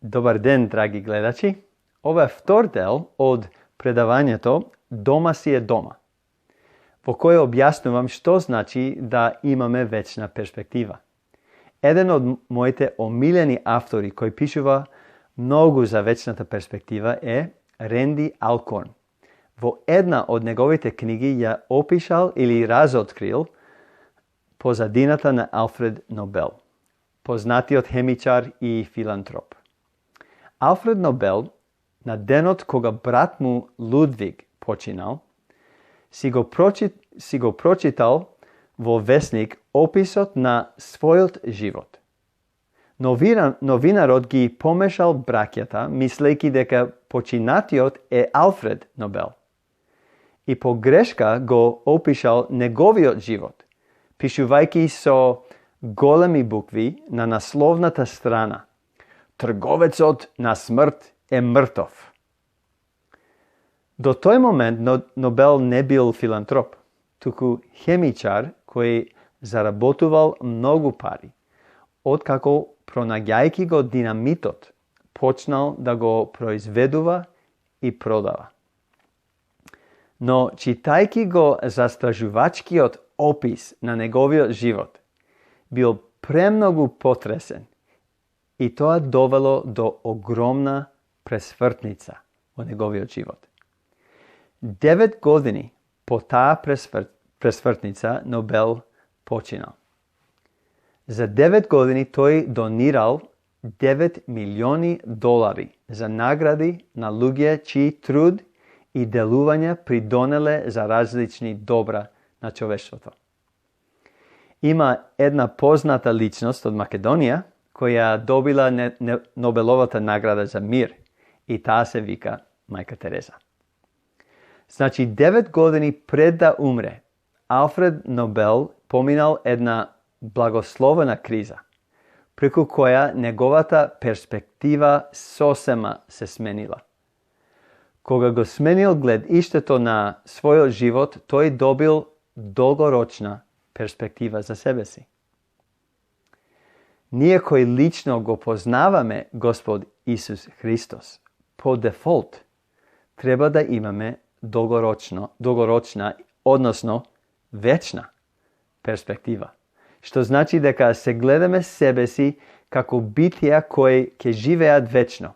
Dobar ден, драги гледачи! Ова е втор дел од предавањето Дома си е дома, во кој објаснувам што значи да имаме вечна перспектива. Еден од моите омилени автори кој пишува многу за вечната перспектива е Ренди Алкорн. Во една од неговите книги ја опишал или разоткрил позадината на Алфред Нобел, познатиот хемичар и филантроп. Алфред Нобел, на денот кога брат му Лудвиг починал, си го прочитал во весник описот на својот живот. Новинарот ги помешал браќата, мислејќи дека починатиот е Алфред Нобел. И по грешка го опишал неговиот живот, пишувајќи со големи букви на насловната страна: Трговецот на смрт е мртов. До тој момент Нобел не бил филантроп, туку хемичар кој заработувал многу пари, откако пронаѓајќи го динамитот, почнал да го произведува и продава. Но читајќи го застражувачкиот опис на неговиот живот, бил премногу потресен и тоа довело до огромна пресвртница во неговиот живот. 9 години по таа пресвртница Нобел починал. За 9 години тој донирал $9 милиони за награди на луѓе чии труд и делување придонеле за различни добра на човештвото. Има една позната личност од Македонија која добила Нобеловата награда за мир и таа се вика Мајка Тереза. Значи, 9 години пред да умре, Алфред Нобел поминал една благословена криза, преку која неговата перспектива сосема се сменила. Кога го сменил гледиштето на својот живот, тој добил долгорочна перспектива за себе си. Ние кои лично го познаваме Господ Исус Христос, по дефолт треба да имаме долгорочна, односно вечна перспектива. Што значи дека се гледаме себе си како битија кои ќе живеат вечно.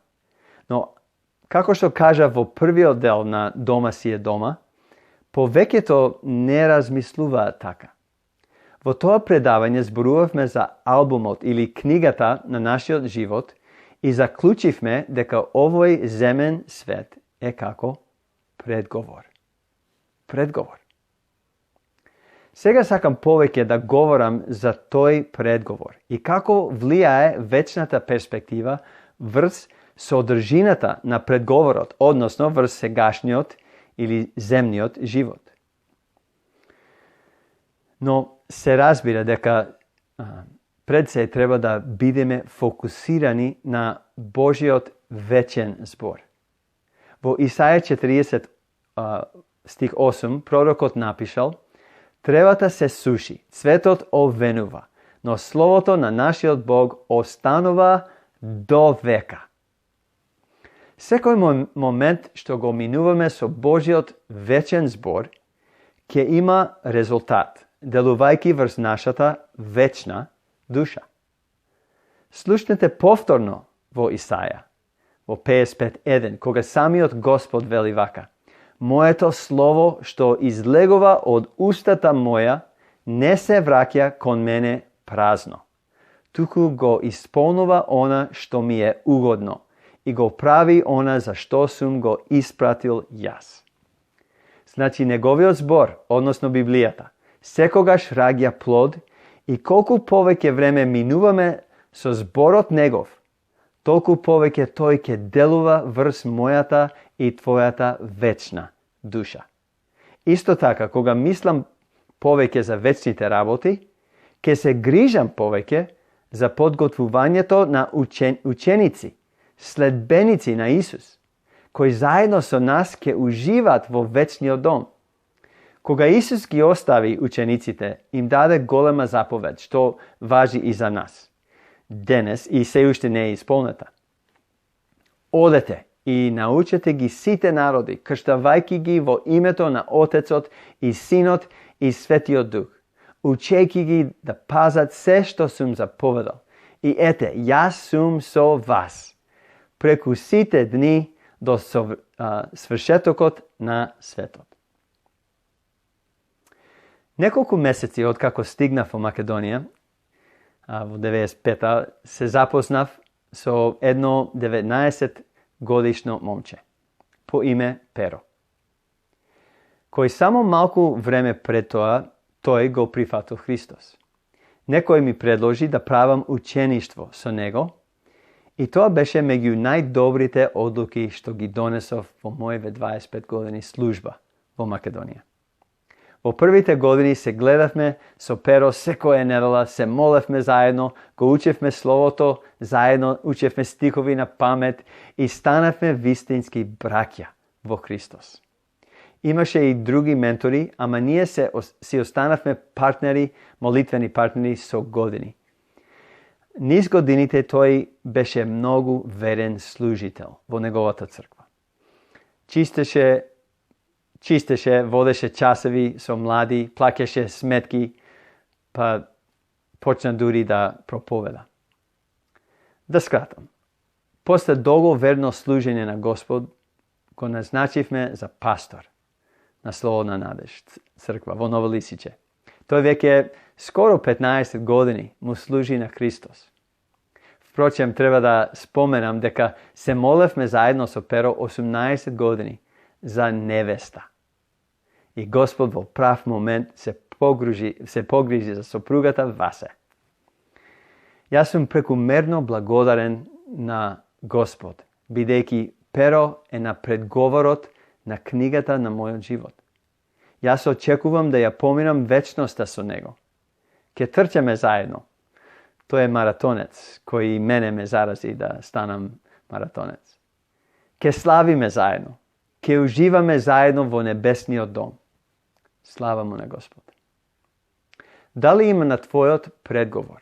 Но, како што кажа во првиот дел на Дома си е дома, повеќето не размислуваат така. Во тоа предавање зборувавме за албумот или книгата на нашиот живот и заклучивме дека овој земен свет е како предговор. Предговор. Сега сакам повеќе да говорам за тој предговор и како влијае вечната перспектива врз содржината на предговорот, односно врз сегашниот или земниот живот. Но се разбира дека пред се треба да бидеме фокусирани на Божиот вечен збор. Во Исаја 40 стих 8 пророкот напишал: Тревата се суши, цветот овенува, но словото на нашиот Бог останува до века. Секој момент што го минуваме со Божиот вечен збор ќе има резултат, делувајќи врз нашата вечна душа. Слушнете повторно во Исаја, во 55:1, кога самиот Господ вели вака: Моето слово што излегува од устата моја не се враќа кон мене празно, туку го исполнува она што ми е угодно и го прави она за што сум го испратил јас. Значи, неговиот збор, односно Библијата, секогаш раѓа плод и колку повеќе време минуваме со зборот негов, толку повеќе тој ќе делува врз мојата и твојата вечна душа. Исто така, кога мислам повеќе за вечните работи, ќе се грижам повеќе за подготвувањето на ученици, следбеници на Исус, кои заедно со нас ќе уживаат во вечниот дом. Кога Исус ги остави учениците, им даде голема заповед, што важи и за нас. Денес и се уште не е исполнета. Одете и научете ги сите народи, крштавајки ги во името на Отецот и Синот и Светиот Дух, учејки ги да пазат се што сум заповедал. И ете, јас сум со вас преку сите дни до свршетокот на светот. Неколку месеци од како стигнав во Македонија, во 95-та, се запознав со едно 19 годишно момче по име Перо, кој само малку време пред тоа тој го прифатил Христос. Некој ми предложи да правам учеништво со него и тоа беше меѓу најдобрите одлуки што ги донесов во моите 25 години служба во Македонија. Во првите години се гледавме со Перо секоја недела, се молевме заедно, го учевме Словото, заедно учевме стихови на памет и станавме вистински браќа во Христос. Имаше и други ментори, ама ние си останавме партнери, молитвени партнери со години. Низ годините тој беше многу верен служител во неговата црква. Чистеше, водеше часови со млади, плаќаше сметки, па почна дури да проповеда. Да скратам, после долго верно служење на Господ, го назначивме за пастор на Слово на надеж црква во Ново Лисиче. Тој веќе скоро 15 години му служи на Христос. Впрочем, треба да споменам дека се молевме заедно со Перо 18 години за невеста. И Господ во прав момент се погрижи за сопругата Васе. Јас сум прекумерно благодарен на Господ, бидејќи Перо е на предговорот на книгата на мојот живот. Јас очекувам да ја поминам вечноста со него. Ке трчаме заедно. Тој е маратонец, кој и мене ме зарази да станам маратонец. Ке славиме заедно. Ке уживаме заедно во небесниот дом. Слава му на Господ. Дали има на твојот предговор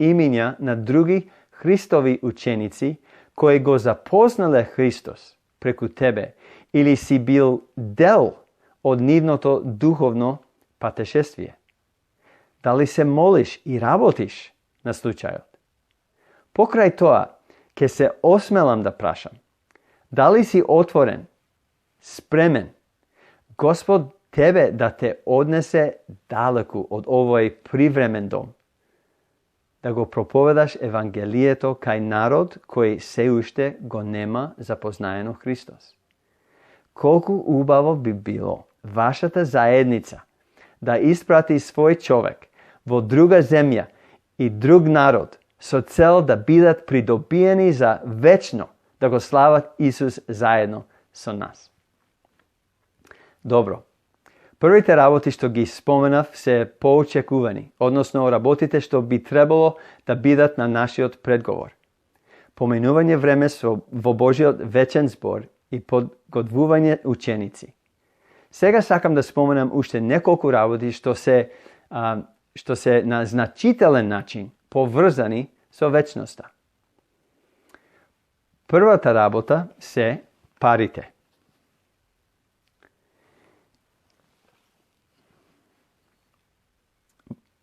имиња на други Христови ученици кои го запознале Христос преку тебе или си бил дел од нивното духовно патешествие? Дали се молиш и работиш на случајот? Покрај тоа, ќе се осмелам да прашам, дали си отворен, спремен, Господ тебе да те однесе далеку од овој привремен дом, да го проповедаш Евангелието кај народ кој се уште го нема запознаено Христос. Колку убаво би било вашата заедница да испрати свој човек во друга земја и друг народ со цел да бидат придобиени за вечно да го слават Исус заедно со нас. Добро. Првите работи што ги споменав се поочекувани, односно работите што би требало да бидат на нашиот предговор. Поминување време во Божиот вечен збор и подготвување ученици. Сега сакам да споменам уште неколку работи што се на значителен начин поврзани со вечноста. Првата работа се парите.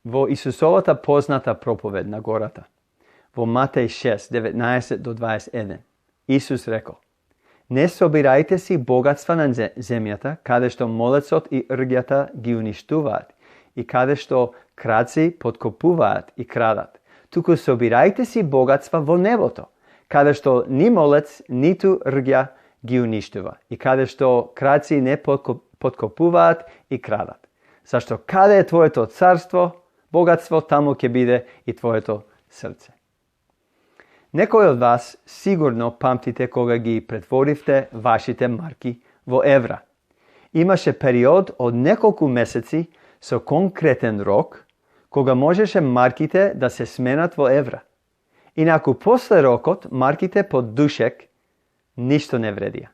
Во Исусовата позната проповед на гората, во Матеј 6, 19 до 21, Исус рекол: не собирајте си богатства на земјата, каде што молецот и рѓата ги уништуваат, и каде што крадци подкопуваат и крадат. Туку собирајте си богатства во небото, каде што ни молец, ниту рѓа ги уништува, и каде што крадци не подкопуваат и крадат. Зашто каде е твоето царство, богатство, таму ќе биде и твоето срце. Некој од вас сигурно памтите кога ги претворивте вашите марки во евра. Имаше период од неколку месеци со конкретен рок, кога можеше марките да се сменат во евра. Инаку после рокот марките под душек ништо не вредија.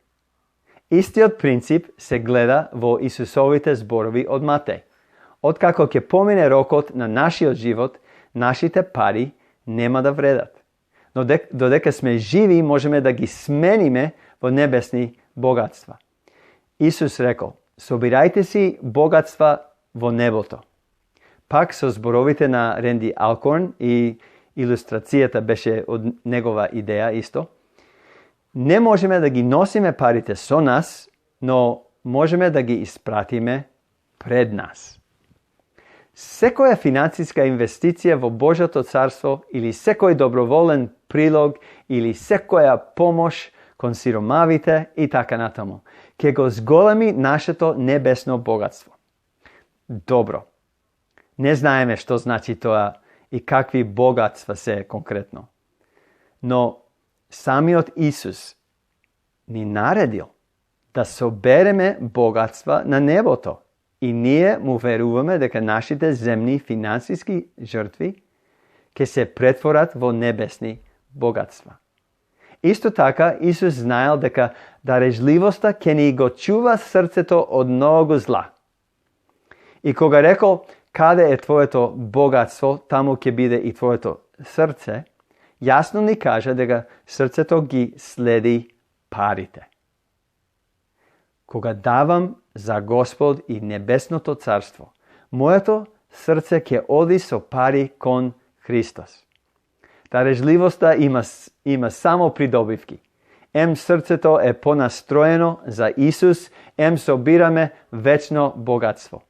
Истиот принцип се гледа во Исусовите зборови од Матеј. Откако ќе помине рокот на нашиот живот, нашите пари нема да вредат. но додека сме живи, можеме да ги смениме во небесни богатства. Исус рекол, собирајте си богатства во небото. Пак со зборовите на Ренди Алкорн и илустрацијата беше од негова идеја исто. Не можеме да ги носиме парите со нас, но можеме да ги испратиме пред нас. Секоја финансиска инвестиција во Божјото царство или секој доброволен прилог или секоја помош кон сиромавите и така натаму, ќе го зголеми нашето небесно богатство. Добро. Не знаеме што значи тоа и какви богатства се конкретно. Но самиот Исус ни наредил да собереме богатства на небото и ние му веруваме дека нашите земни финансиски жртви ќе се претворат во небесни богатства. Исто така, Исус знаел дека дарежливоста ќе ни го чува срцето од многу зла. И кога рекол, каде е твоето богатство, таму ќе биде и твоето срце, јасно ни кажа дека срцето ги следи парите. Кога давам за Господ и небесното царство, моето срце ќе оди со пари кон Христос. Дарежливоста има само придобивки. Ем срцето е понастроено за Исус, ем собираме вечно богатство.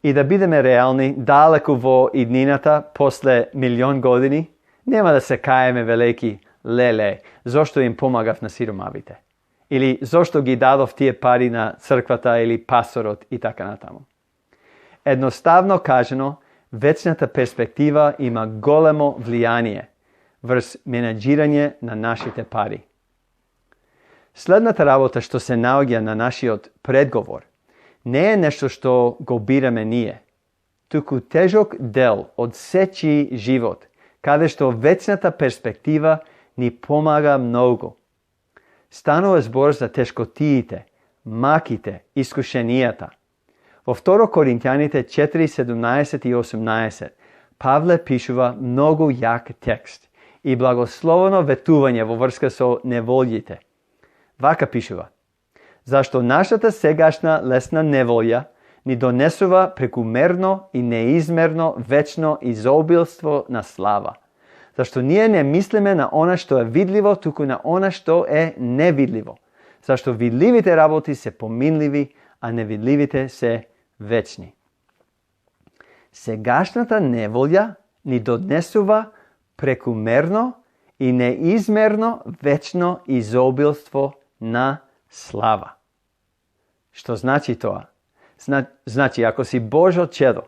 И да бидеме реални, далеку во иднината, после 1,000,000 години, нема да се каеме велики, леле, зошто им помагав на сиромавите. Или зошто ги дадов тие пари на црквата или пасторот и така натаму. Едноставно кажено, вечната перспектива има големо влијание врз менаџирање на нашите пари. Следната работа што се наоѓа на нашиот предговор не е нешто што го бираме ние, туку тежок дел од сечи живот, каде што вечната перспектива ни помага многу. Станува збор за тешкотиите, маките, искушенијата. Во 2 Коринќаните 4:17 и 18 Павле пишува многу јак текст и благословено ветување во врска со неволјите. Вака пишува: зашто нашата сегашна лесна неволја ни донесува прекумерно и неизмерно вечно изобилство на слава. Зашто ние не мислиме на она што е видливо, туку на она што е невидливо. Зашто видливите работи се поминливи, а невидливите се вечни. Сегашната неволја ни донесува прекумерно и неизмерно вечно изобилство на слава. Што значи тоа? Значи, ако си Божо чедо,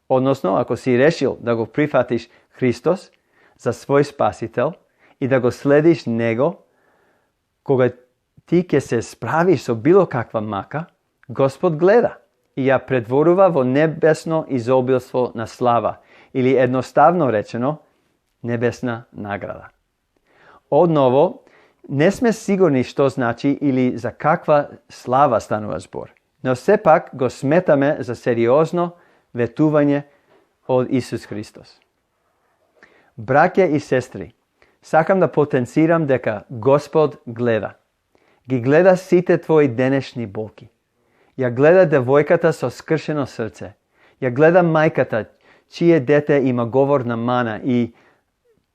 односно ако си решил да го прифатиш Христос за свој спасител и да го следиш Него, кога ти ќе се справиш со било каква мака, Господ гледа и ја предворува во небесно изобилство на слава, или едноставно речено, небесна награда. Одново, не сме сигурни што значи или за каква слава станува збор, но сепак го сметаме за сериозно ветување од Исус Христос. Браќа и сестри, сакам да потенцирам дека Господ гледа. Ги гледа сите твои денешни болки. Ја гледа девојката со скршено срце. Ја гледа мајката, чие дете има говор на мана и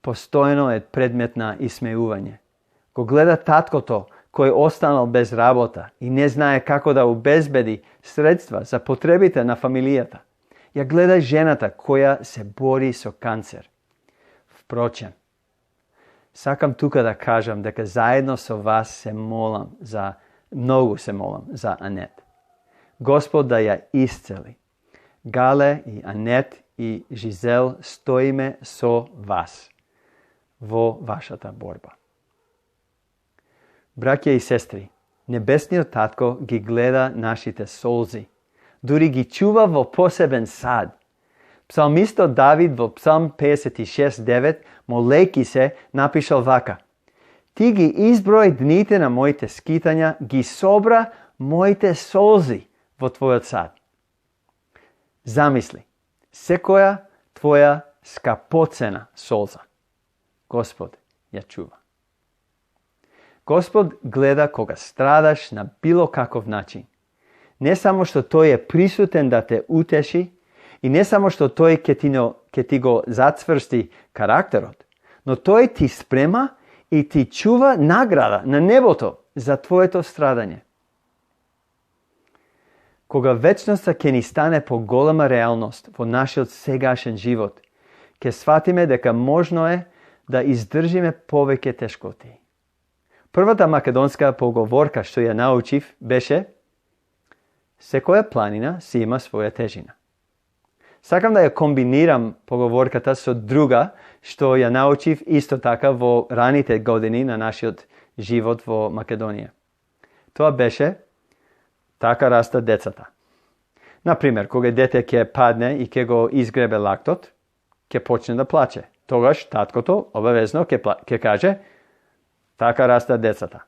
постојано е предмет на исмеување. Го гледа таткото, кој останал без работа и не знае како да обезбеди средства за потребите на фамилијата. Ја гледа жената која се бори со канцер. Впрочем, сакам тука да кажам дека заедно со вас многу се молам за Анет. Господ да ја исцели. Гале и Анет и Жизел стоиме со вас во вашата борба. Браќа и сестри, Небесниот Татко ги гледа нашите солзи, дури ги чува во посебен сад. Псалмистот Давид во Псалм 56:9, молејки се, напишал вака: Ти ги изброј дните на моите скитања, ги собра моите солзи во твојот сад. Замисли, секоја твоја скапоцена солза, Gospod ја чува. Господ гледа кога страдаш на било каков начин. Не само што тој е присутен да те утеши и не само што тој ќе ти го зацврсти карактерот, но тој ти спрема и ти чува награда на небото за твоето страдање. Кога вечноста ќе ни стане поголема реалност во нашиот сегашен живот, ќе сватиме дека можно е да издржиме повеќе тешкоти. Првата македонска поговорка што ја научив беше: секоја планина си има своја тежина. Сакам да ја комбинирам поговорката со друга што ја научив исто така во раните години на нашиот живот во Македонија. Тоа беше: така растат децата. Например, кога дете ќе падне и ќе го изгребе лактот, ќе почне да плаче. Тогаш таткото обавезно ќе каже: така растат децата.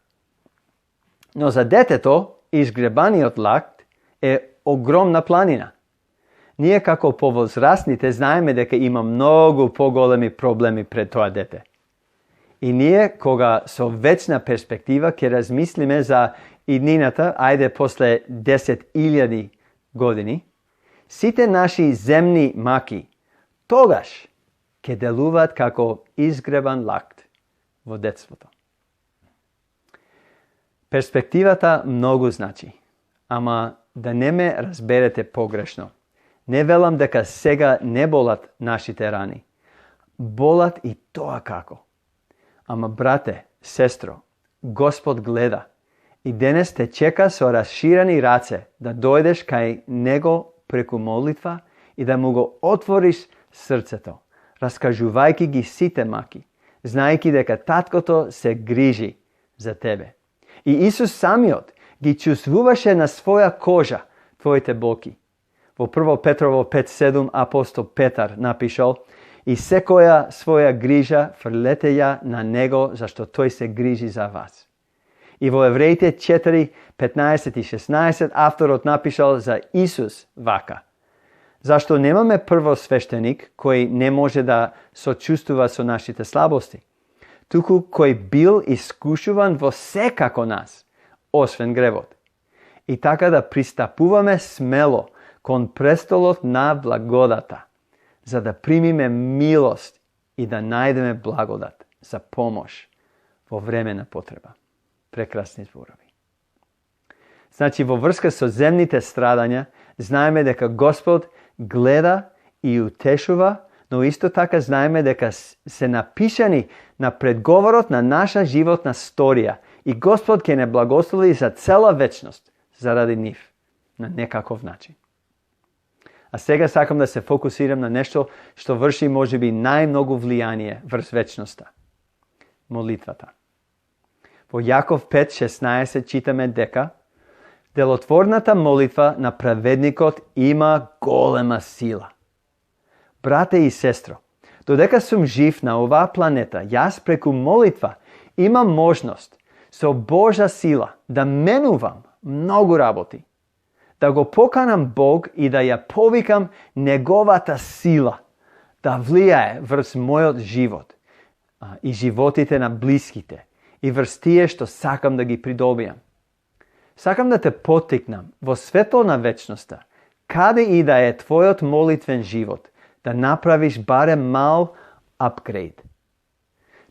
Но за детето изгребаниот лакт е огромна планина. Ние како повозрастните знаеме дека има многу поголеми проблеми пред тоа дете. И ние кога со вечна перспектива ќе размислиме за иднината, ајде после 10.000 години, сите наши земни маки тогаш ќе делуваат како изгребан лакт во детството. Перспективата многу значи, ама да не ме разберете погрешно. Не велам дека сега не болат нашите рани. Болат и тоа како. Ама брате, сестро, Господ гледа и денес те чека со расширени раце да дојдеш кај Него преку молитва и да му го отвориш срцето, раскажувајќи ги сите маки, знаејќи дека таткото се грижи за тебе. И Исус самиот ги чувствуваше на своја кожа твоите болки. Во 1 Петрово 5.7 апостол Петар напишал: и секоја своја грижа фрлете ја на Него, зашто Тој се грижи за вас. И во Евреите 4.15 и 16 авторот напишал за Исус вака: зашто немаме првосвештеник кој не може да сочувствува со нашите слабости, туку кој бил искушуван во се како нас, освен гревот. И така да пристапуваме смело кон престолот на благодата, за да примиме милост и да најдеме благодат за помош во време на потреба. Прекрасни зборови. Значи, во врска со земните страдања, знаеме дека Господ гледа и утешува, но исто така знаеме дека се напишани на предговорот на наша животна сторија и Господ ќе не благослови за цела вечност заради нив на некаков начин. А сега сакам да се фокусирам на нешто што врши можеби најмногу влијание врз вечноста. Молитвата. Во Јаков 5.16 читаме дека делотворната молитва на праведникот има голема сила. Брате и сестро, додека сум жив на оваа планета, јас преку молитва имам можност со Божја сила да менувам многу работи, да го поканам Бог и да ја повикам Неговата сила да влијае врз мојот живот и животите на блиските и врз тие што сакам да ги придобијам. Сакам да те поттикнам во светло на вечноста, каде и да е твојот молитвен живот, да направиш барем мал апгрейд.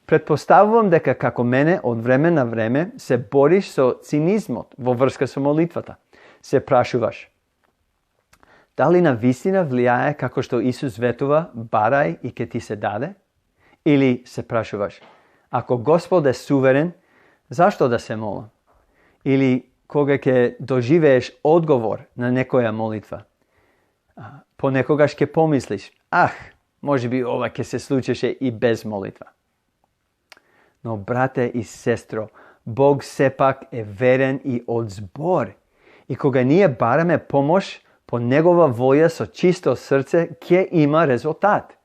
Предпоставувам дека како мене од време на време се бориш со цинизмот во врска со молитвата. Се прашуваш: дали на вистина влијае како што Исус ветува, барај и ќе ти се даде? Или се прашуваш: ако Господ е суверен, зашто да се молам? Или кога ќе доживееш одговор на некоја молитва, понекогаш ќе помислиш: можеби ова ќе се случеше и без молитва. Но, брате и сестро, Бог сепак е верен и од збор. И кога ние бараме помош по Негова воја со чисто срце, ќе има резултат.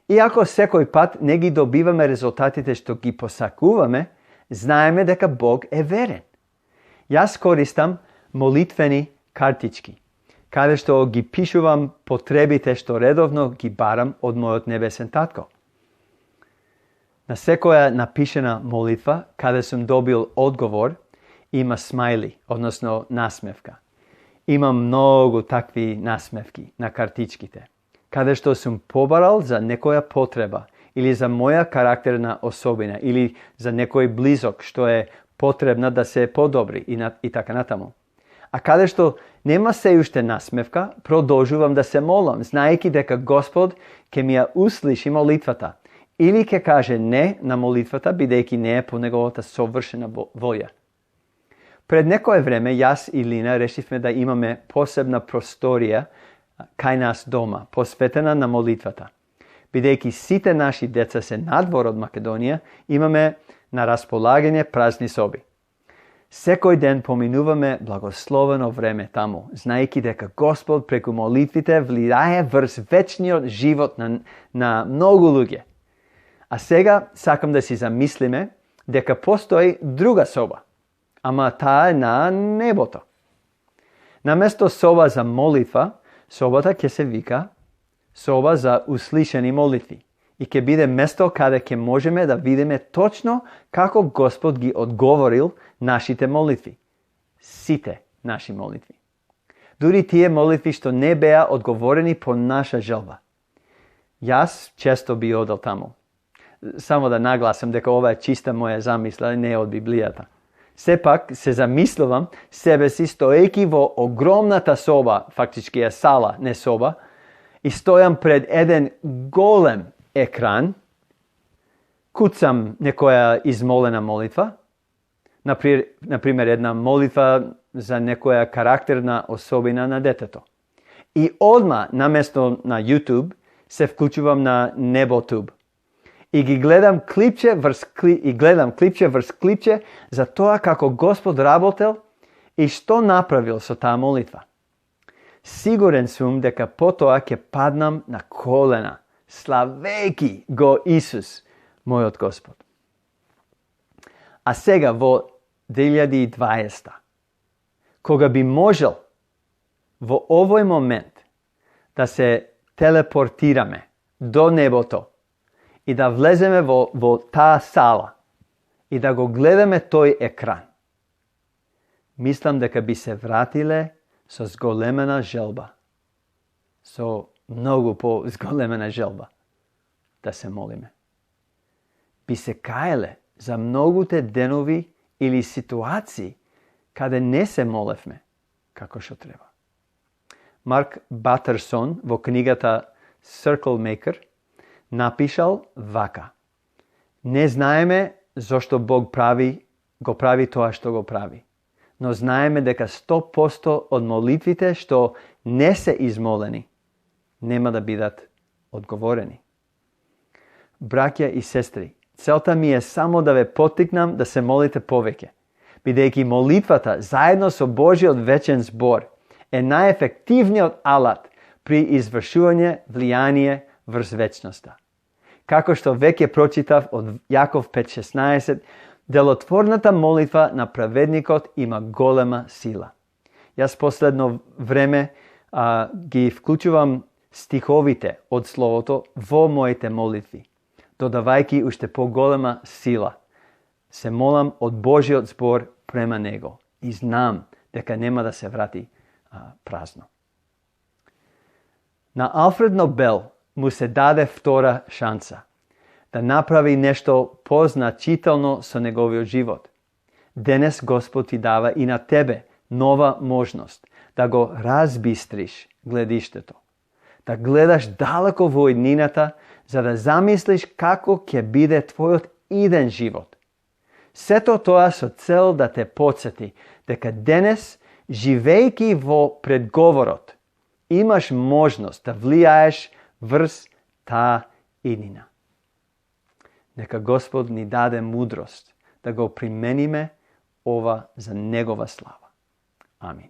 Иако секој пат не ги добиваме резултатите што ги посакуваме, знаеме дека Бог е верен. Јас користам молитвени картички, каде што ги пишувам потребите што редовно ги барам од мојот небесен татко. Na sekoja napишена молитва, kada sam dobil odgovor, ima smajli, odnosno nasmevka. Ima mnogo takvi nasmevki na kartičkite. Kada što sam pobaral za nekoja potreba ili za moja karakterna osobina ili za nekoj blizok što je potrebna da se podobri i tako natamo. A kada što nema se ušte nasmevka, продолжувам да се молам, знаејќи дека Господ ќе ми ја услиши молитвата. Или ќе каже не на молитвата, бидејќи не е по неговата совршена волја. Пред некое време, јас и Лина решивме да имаме посебна просторија кај нас дома, посветена на молитвата. Бидејќи сите наши деца се надвор од Македонија, имаме на располагање празни соби. Секој ден поминуваме благословено време таму, знаејќи дека Господ преку молитвите влијае врз вечниот живот на многу луѓе. А сега сакам да си замислиме дека постои друга соба, ама таа е на небото. Наместо соба за молитва, собата ќе се вика соба за услишани молитви и ќе биде место каде ќе можеме да видиме точно како Господ ги одговорил нашите молитви. Сите наши молитви. Дури тие молитви што не беа одговорени по наша желба. Јас често би одел таму. Само да нагласам дека ова е чиста моја замисла, не е од Библијата. Сепак се замислувам себе си стоејќи во огромната соба, фактички е сала, не соба, и стојам пред еден голем екран, куцам некоја измолена молитва, например една молитва за некоја карактерна особина на детето. И одма, наместо на YouTube, се вклучувам на Неботуб. И ги гледам клипче врз клипче за тоа како Господ работел и што направил со таа молитва. Сигурен сум дека потоа ќе паднам на колена, славејќи го Исус, мојот Господ. А сега во 2020, кога би можел во овој момент да се телепортираме до небото и да влеземе во таа сала и да го гледаме тој екран, мислам дека би се вратиле со зголемена желба, со многу по-зголемена желба да се молиме. Би се каеле за многуте денови или ситуации каде не се молевме како што треба. Марк Батерсон во книгата Circle Maker напишал вака: не знаеме зошто Бог го прави тоа што го прави, но знаеме дека 100% од молитвите што не се измолени нема да бидат одговорени. Браќа и сестри, целта ми е само да ве поттикнам да се молите повеќе, бидејќи молитвата заедно со Божиот вечен збор е најефективниот алат при извршување влијание врз вечноста. Како што веќе прочитав од Јаков 5:16, делотворната молитва на праведникот има голема сила. Јас последно време ги вклучувам стиховите од Словото во моите молитви, додавајќи уште поголема сила. Се молам од Божиот збор према него и знам дека нема да се врати празно. На Алфред Нобел му се даде втора шанса да направи нешто позначително со неговиот живот. Денес Господ ти дава и на тебе нова можност да го разбистриш гледиштето, да гледаш далеко во иднината, за да замислиш како ќе биде твојот иден живот. Сето тоа со цел да те потсети дека денес, живејќи во предговорот, имаш можност да влијаеш врз таа иднина. Нека Господ ни даде мудрост да го примениме ова за Негова слава. Амин.